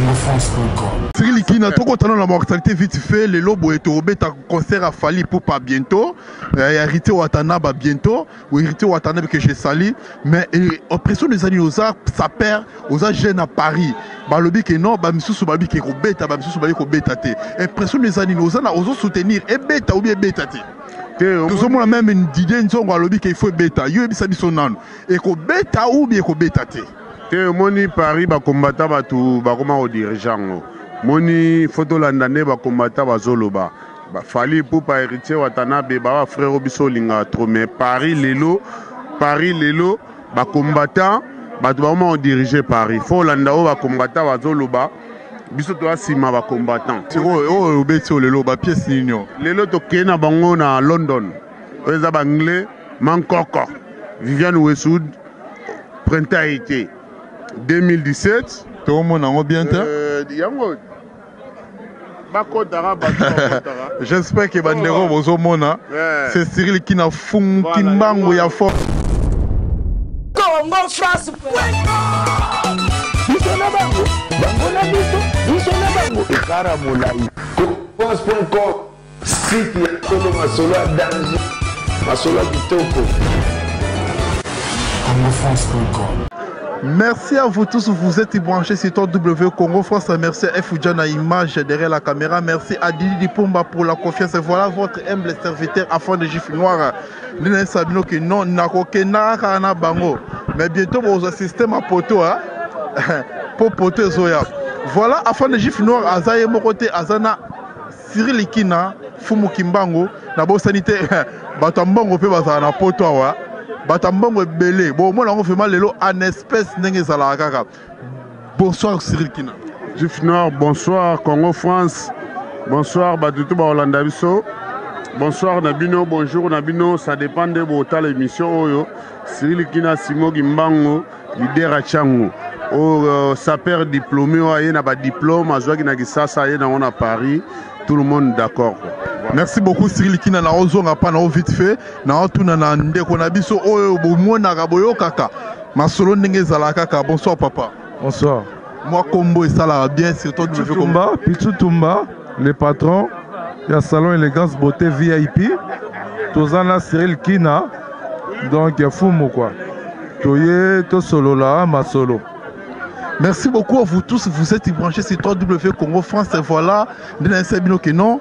congofrance.com. Cyril Kina, tokotana na mortalité vite fait, lelo boye tokobeta concert à Fally Ipupa bientôt, Héritier Watanabe bientôt, ou Héritier Watanabe que je salue, mais oppression des années oza saper, oza jeune à Paris, balobi que non, ba misusu balobi que kobeta, ba misusu balobi kobeta te. Impression des années oza na ozo soutenir ebeta ou bien ebeta te. Tozomona même Didier Nzongo alobi que il faut ebeta, yo yebisa biso nanu, ekobeta ou bien ekobeta te. Te, omoni Paris bakombata bato bakoma kodirige yango. Moni fo tolanda nde bakombata bazoloba. Fally Ipupa, Héritier Watanabe, ba frère biso olingaka trop, mais Paris lelo, Paris lelo bakombata bato bakoma kodirige Paris. Fo olanda oyo bakombata bazoloba, biso toya nsima bacombattant. Sikoyo oyo obeti oyo lelo bapièce nini oyo? Lelo tokei na bango na London, oyo eza baanglais Mankoko, Viviane Westwood, printemps été 2017. Tokomona yango bien te. Yango bakotaka bato bakotaka. J'espère que bandeko bozomona. C'est Cyril Kina Fumu Kimbangu ya fort. Congo France. Biso na bango, bango na biso, biso na bango. Ekara molai. France.com, site ya solo, masolo ya danger, masolo ya kitoko. CongoFrance.com. Merci à vous tous, vous êtes branchés sur W Congo France. Merci à F. Djana Image derrière la caméra. Merci à Didi Pumba pour la confiance. Et voilà votre humble serviteur afin de gifle noir. Nina Sabino que non, nakokenda na bango. Mais bientôt, vous avez système à poteau, hein? Pour poteau Zoya. Voilà, afin de gifle noir, Azaye Mokote, Azana, Cyril Kina, Fumu Kimbangu, na bosani te, bato ya mbongo mpe bazala na poto awa, bato ya mbongo ebele. Bon, omona yango vraiment lelo en espèce ndenge ezalaka kaka. Bonsoir Cyril Kina. Gif Noir, bonsoir Congo France, bonsoir bato tu baolanda biso, bonsoir na bino, bonjour na bino, ça dépend de botala émission oyo. Cyril Kina, Simo Kimbangu, leader ya Tshangu, oyo sapeur diplômé oyo aye na badiplôme azwaki na Kisasa, aye nango na Paris, tout le monde d'accord, quoi. Voilà. Merci beaucoup Cyril Kina. Na ozonga pa na o vite fait na otuna na ndeko na biso oyo bomonaka boyokaka masolo ndenge ezalaka kaka. Bonsoir papa. Bonsoir. Moi kombo esalaka bien surtout W Tumba, Pichu Tumba, le patron ya salon Élégance Beauté VIP. Tozana Cyril Kina, donc ya fumu quoi. Toye tosolola masolo. Merci beaucoup à vous tous, vous êtes branchés sur 3W Congo France. Et voilà, ndena bino que non,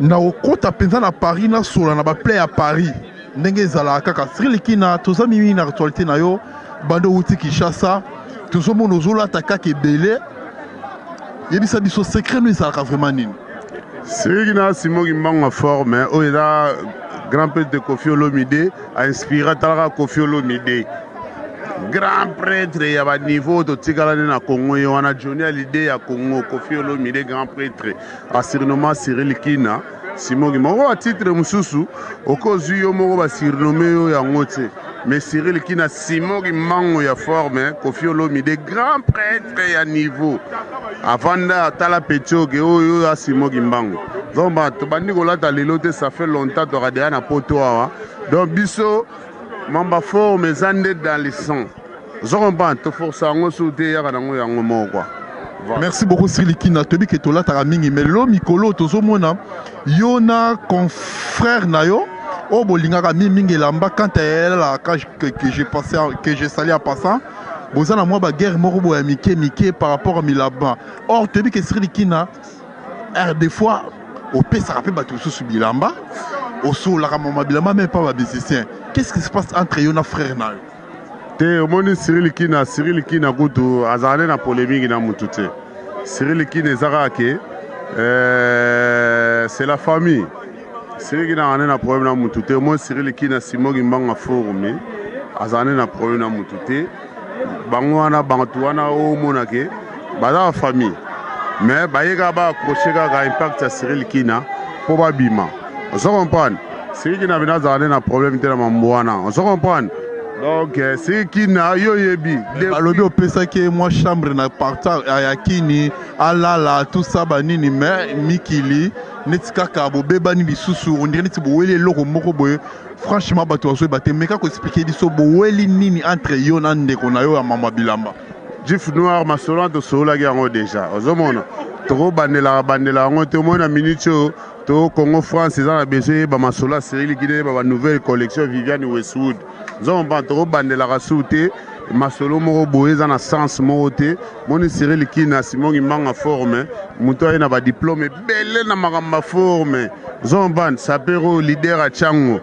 na okota mpenza na Paris, na sola na baplay ya Paris ndenge ezalaka kaka. Cyril Kina, toza mingi na actualité na yo, bando outi Kinshasa, tozomona ozolata kaka ebele. Yebisa biso secret no ezalaka vraiment nini? Cyril Kina, Simo Kimbangu ya forme, oyo eza grand prêtre de Koffi Olomide, ainspiré atalaka Koffi Olomide, grand prêtre ya baniveau totikala nde na Congo. Ye wana Johnny Hallyday ya Congo, Koffi Olomide, grand prêtre asurnommé Cyril Kina Simo Kimbangu. Oyo batitre mosusu okozwi yo moko basurnome yo yango te, mais Cyril Kina Simo Kimbangu ya forme, Koffi Olomide, grand prêtre ya niveau, avanda atala peti oke oyo oyo asimo Kimbangu. Donc bato bandi kolata lelo te, ça fait longtemps toka deya na poto awa. Donc biso mamba forme eza nde dans le sang, ozo comprendre, toforce yango su te, eyaka nango yango moko quoi. Voilà. Merci beaucoup Cyril Kina. Toyebi ke tolataka mingi, mais lelo mikolo tozomona yo na confrère na yo oyo bolingaka mingi mingi elamba, quant à elle que je pensais que je salue en passant, boza na mwa baguerre moko boye ya mike mike par rapport à milamba. Or toyebi ke Cyril Kina, des fois opesaka mpe bato mosusu bilamba, osololaka mama bilamba même pas bamusicien. Qu'est-ce qui se passe entre yo na frère na yo? Te, omoni Cyril Kina, Cyril Kina kutu azala nde na polémique na mutu te. Cyril Kina eza kaka ke c'est la famille. Cyril Kina azala nde na problème na mutu te. Omoni Cyril Kina, Simo Kimbangu aforme, azala nde na problème na mutu te. Bango wana, bato wana oyo omona ke baza bafamille, mais baye kaka baaccroche kaka impact ya Cyril Kina mpo babima, ozo comprendre. Cyril Kina bino azala nde na problème te na mambo wana, ozo comprendre. Donc Cyril Kina, yo oyebi. Balobi opesaki ye mwa chambre na parta ya kini alala, tout ça banini, mais mikili neti kaka bobebani lisusu, on dirait neti boweli eloko moko boye. Franchement bato bazoyeba te, meka koexplike biso boweli nini entre yo na ndeko na yo ya mama bilamba. Jif Noir, masolo wana tosololaki yango déjà. Ozomona tokobandelaka bandela yango te. Omoni na minute oyo to Congo France eza na besoin yeba masolo ya Cyril Kine, yeba ba nouvelle collection Viviane Westwood. Ozomona tokobandelaka su te masolo moko boye eza na sens moko te. Moni Cyril Kina, Simon Kimbangu forme moto aye na ba diplôme ebele na makambo ya forme. Ozomona sapero leader ya Tchango.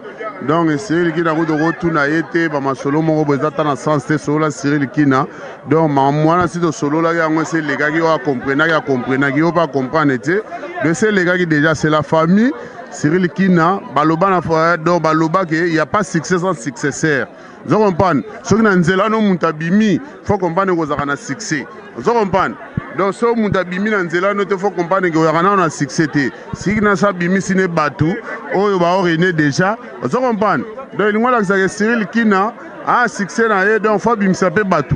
Donc Cyril Kina kutu okotuna ye te bamasolo moko boye eza ta na sens te. Solola Cyril Kina. Donc makambo wana si tosololaki yango, esi elekaki. Oyo akomprenaki akomprenaki, oyo mpe acomprendre te, donc esi elekaki déjà. C'est la famille. Cyril Kina baloba na, donc baloba ke y a pas succès sans successeur. Ozo comprendre? Soki na nzela no moto abimi, faut comprendre kozalaka na succès. Ozo comprendre? Donc soki moto abimi na nzela no te, faut comprendre ke oyaka nano na succès te. Siki na so abimisi ne bato oyo baorene déjà. Ozo comprendre? Donc elingi olakisaka Cyril Kina a succès na ye, donc faut abimisa mpe bato.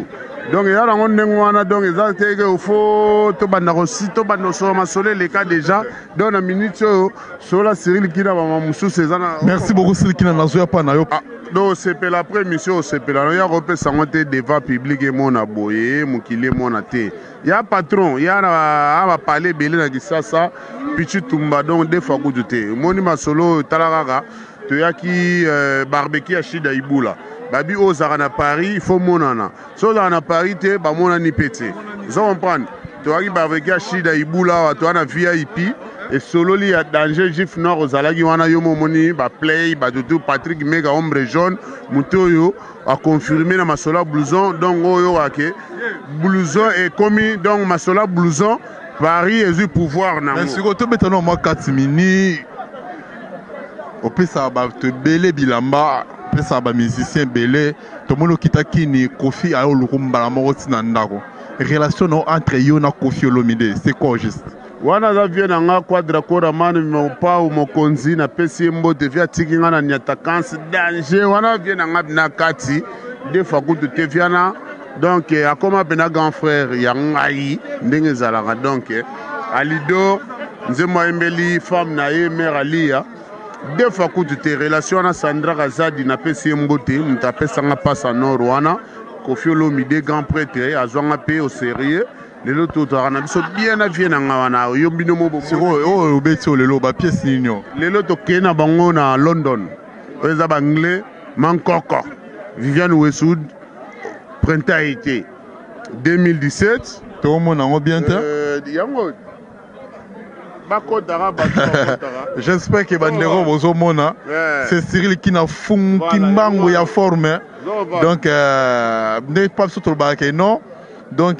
Donc eza nango ndenge wana. Donc eza te ke faut tobanda kosi, tobanda kosolola masolo eleka déjà. Donc na minute oyo solola Cyril Kina, bama mosusu eza na. Merci beaucoup, Cyril Kina. Nazoya mpa na yo. Ah, donc osepela après émission, osepela no ya kopesa yango te devant public, emona boye, mokili emona te. Ya patron ya na bapale ebele na Kisasa, Pichu Tumba. Donc deux fois kutu te. Omoni masolo oyo, tala kaka toyaki barbecue ya Shida Ibula. Babi oyo ozalaka na Paris, faut monana. So ozalaka na Paris te, bamonani mpe te. Ozo comprendre? Toyaki barbecue ya Shida Ibula awa, toya na VIP, esololi ya danger. Gif Noir ozalaki wana, yo mo omoni baplay bato tu. Patrick Mega, ombre jaune, moto oyo aconfirme na masolo ya blouson. Donc oyo ake blouson ekomi, donc masolo ya blouson, Paris ezwi pouvoir nango. Sikoyo tobeta no mwa 4 minutes. Opesaka bato ebele bilamba, opesaka bamusicien ebele. Tomoni okita kini, Kofi aye oluku mbala moko ntina ndako. Relation na entre yo na Kofi Olomide, c'est quoi juste? Wana aza vie na nga, Quadra Koraman, mopao mokonzi. Napesi ye mbote. Vie atiki nga na niatakanse danger. Wana vie na nga na kati deux fois kutu te viana. Donc akoma mpena grand frère ya ngai ndenge ezalaka. Donc Alidor, nzembo ayembeli femme na ye, mare Alia, deux fois kutu te. Relation wana, Sandra Kazadi, napesi ye mbote, moto apesanga mpasa nord wana. Kofi Olomide, grand prêtre, azwanga mpe au sérieux. Lelo tozalaka na biso bien na vie na nga wana. Yo bino mo. Sikoyo oyo obeti oyo lelo, bapièce nini oyo? Lelo tokei na bango na London. Oyo eza baanglais mankoko, Viviane Westwood, printemps été 2017. Toomona yango bien te. Yango bakotaka, bato bakotaka. J'espère que bandeko bozomona. C'est Cyril Kina, Fumu Kimbangu ya forme. Donc nde pa biso tolobaka ke non, donc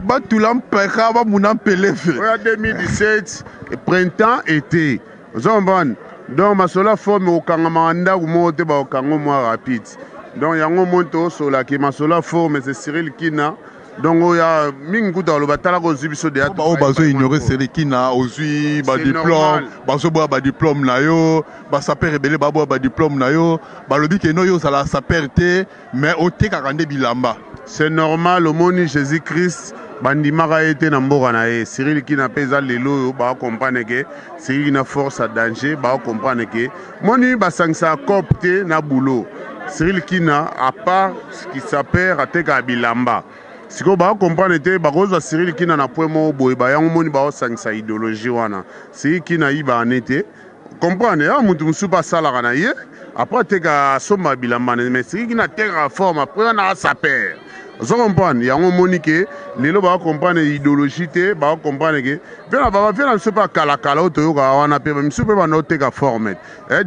batula mpeka bamuna mpeleve. Oya 2017, printemps été. Ozo comprendre? Donc masolo ya forme, okangamaka ndako moko te, bakokanga mwa rapide. Donc yango moni tosolaki masolo ya forme, c'est Cyril Kina. Donc oyo mingi kuta baloba, talaka ozwi biso deya. Oyo bazo ignore Cyril Kina, ozwi badiplôme, bazoboya badiplôme na yo. Basapeur ebele baboya badiplôme na yo, balobi ke no, yo ozala sapeur te, mais otekaka nde bilamba. C'est normal. Omoni Jésus Christ, bandimaka ye te na mboka na ye. Cyril Kina mpe eza lelo oyo bakomprendre ke Cyril Kina force ya danger. Bakomprendre ke moni basangisaka cope te na boulot. Cyril Kina, à part kisapeur, atekaka bilamba. Sikoyo bakomprendre te, bakozwa Cyril Kina na point moko boye, bayango moni baosangisa idéologie wana. Cyril Kina ayibaka ne te, comprendre ya motu mosusu mpe asalaka na ye, après ateka, asomba bilamba na. Mais Cyril Kina atekaka forme, après wana asapeur. Ozo comprendre? Yango omoni ke lelo bakomprendre idéologie te, bakomprendre ke mpe na bavie na biso mpe akalakala oyo toyokaka wana mpe bamisusu mpe banda oteka forme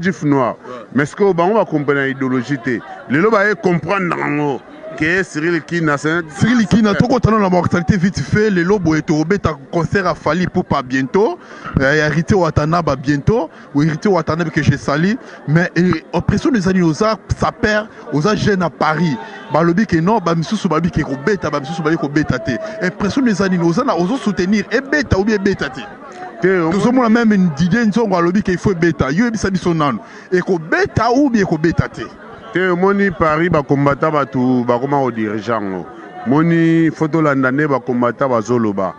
jif noir. Mais sikoyo bango bakomprendre idéologie te, lelo baye comprendre yango ke Cyril Kina. Cyril Kina, tokotana na mortalité vite fait. Lelo boye tokobeta concert ya Fally Ipupa bientôt, ya Héritier Watanabe bientôt, Héritier Watanabe que je salue. Mais oppression ezali, oza sapeur, oza jeune à Paris, balobi ke non, bamisusu balobi ke kobeta, bamisusu balobi kobeta te. Impression eza nini? Oza na ozosoutenir ebeta ou bien ebeta te? Tozomona même Didier Nzongo alobi ke il faut ebeta. Yo yebisa biso nano, ekobeta ou bien ekobeta te? Te, omoni Paris, bakombata bato bakoma kodirige yango. Moni fo tolanda nde bakombata bazoloba.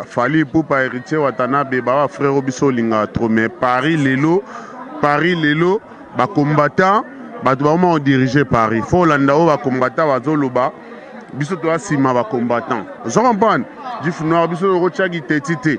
Fally Ipupa, Héritier Watanabe, baba frère biso olingaka trop. Mais Paris lelo, Paris lelo bacombattant bato bakoma kodirige Paris. Fo olanda oyo bakombata bazoloba. Biso toza nsima ba combattant, ozo comprendre? Jif Noir, biso tokotya kiteti te,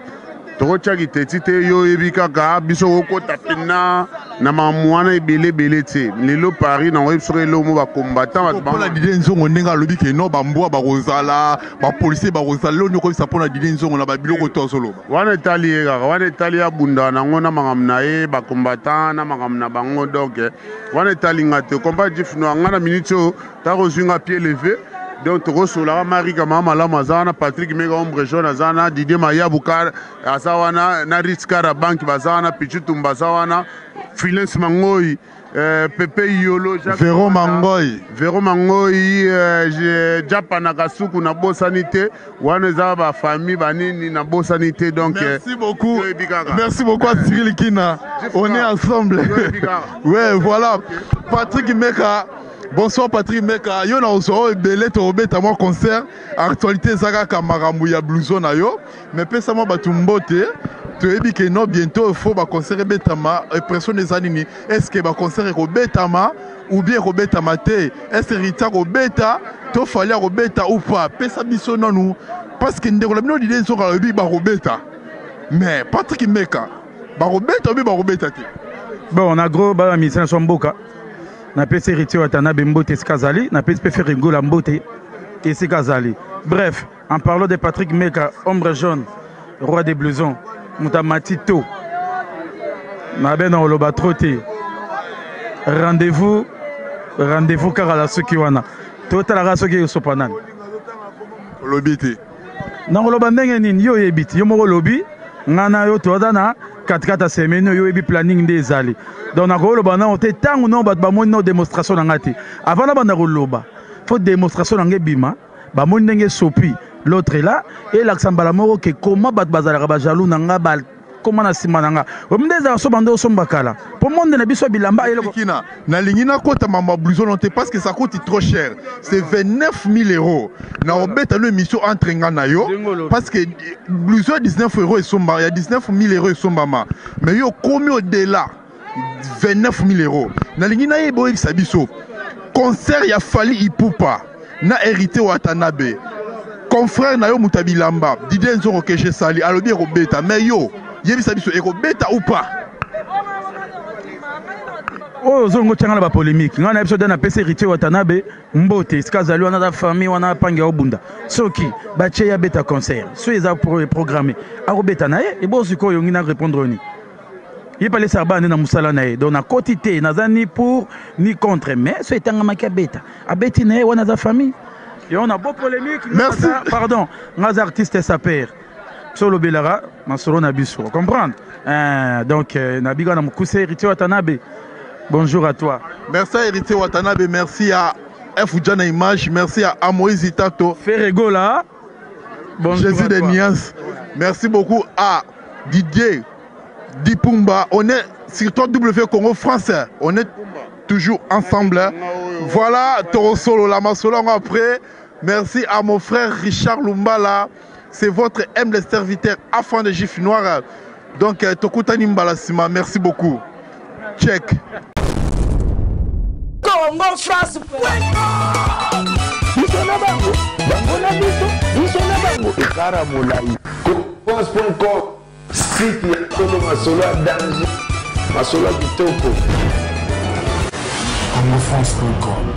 tokotya kiteti te. Yo oyebi kaka biso okokota mpena na makambo wana ebele ebele te. Lelo Paris nango oyebi soki eloko mo bacombattant bato mpona Didie Nzongo, ndenge alobi ke no bambwa bakozala, bapolisier bakozala, lelo nini okoyebisa mpona Didie Nzongo na babiloko to azoloba? Wana etali ye kaka, wana etali ye, abundaka nango na makambo na ye, bacombattant na makambo na bango. Donc wana etali nga te. Combat Jif Noir, nga na minute oyo tako ozwi nga pied levé. Donc tokosolaka Marika maa malamu aza wana, Patrick Mega Ombre Jaune aza wana, Didier Mayabu aza wana, na Ritz Kara Bank baza wana, Pichu Tumba aza wana, Filens Mangoi, Pepe Yolo, Vero Mangoi, Vero Mangoi, Japana Kasuku, nabosani te. Wana eza ba famille banini, nabosani te. Donc merci beaucoup, merci beaucoup à Cyril Kina, on est ensemble. Ouais, voilà. Patrick Meka, bonsoir. Patrick Meka, yo na ozwa oyo ebele, tokobeta mwa concert. Actualité eza kaka makambo ya blouson na yo, mais pesa mwa bato mbote. Toyebi ke no bientôt faut baconcert ebetama. Impression eza nini? Est ce que baconcert ekobetama ou bien ekobetama te? Est ce que Rita akobeta to Fali akobeta ou pas? Pesa biso nanu, parce que ndeko na bino Didie Nzoka alobi bakobeta. Mais Patrick Meka, bakobeta ou bien bakobeta te? Bon, na gros baya musicien na so mboka, napesi Héritier Watanabe mbote esika azali, napesi mpe Ferre Gola mbote esika azali. Bref, en parlant de Patrick Meka, Ombre Jaune, roi des blousons, moto amati to mabe na koloba trop te. Rendez-vous, rendez-vous kaka na soki wana totalaka soki esopa nani. Olobi te. Nakoloba ndenge nini? Yo oyebi te, yo moko olobi ngai na yo toza na katikati ya semaine oyo, oyebi planning nde ezali. Donc nakoloba nano te ntango nano bato bamoni nano démonstration na ngai te. Avant nabanda koloba, faut démonstration na ngai ebima, bamoni ndenge esopi l'autre là, elakisa mbala moko ke koma bato bazalaka bajaloux na ngai, bakoma na nsima na nga. Oyebi nde ezalaka so bando osomba kala mpo monde na biso ya bilamba eloko. Kina nalingi nakota mambo ya blouson te, parce que ça coûte trop cher, c'est 29 000 euros. Na obeta no émission entre nga na yo, parce que blouson ya 19 euros esomba, ya 19 000 euros esombama, mais yo okomi au-delà 29 000 euros. Nalingi nayeba, oyebisa biso concert ya Fally Ipupa na Héritier Watanabe, confrère na yo moto ya bilamba Didie Nzoko Keshe Sali alobi ekobeta, mais yo yebisa biso, ekobeta ou pas? Oyo ozongo otyanga na bapolémique. Ngai na biso de napesi Héritier Watanabe mbote esika azali wana, aza famille wana apangi aobunda. Soki batie ye abeta concert, so eza programme, akobeta na ye. Ebo sikoyo ongi na répondre oni ye palesaka bana nde na mosala na ye. Donc nakoti te, naza ni pour ni contre, mais so etangamaki abeta, abeti na ye. Wana aza famille yo na bo polémique. Merci. Pardon, nga aza artiste sapeur, so olobelaka masolo na biso, comprendre. Donc nabika na mokuse. Héritier Watanabe, bonjour à toi. Merci à Héritier Watanabe, merci à F Djana Image, merci à Amoïse Itato. Ferre Gola, bonjour. Jésus de Nias, merci beaucoup à Didier Dipumba. On est sur W Congo Français, on est toujours ensemble. Voilà, Toro Solo, la Masolo après. Merci à mon frère Richard Lumbala. C'est votre humble serviteur afin de Gif Noir. Donc, tokutani mbala sima, merci beaucoup. Check. Congo France. Biso na bango, bango na biso, biso na bango, ekara molai. France.com, site ya solo, masolo ya danger, masolo ya kitoko. Congofrance.com.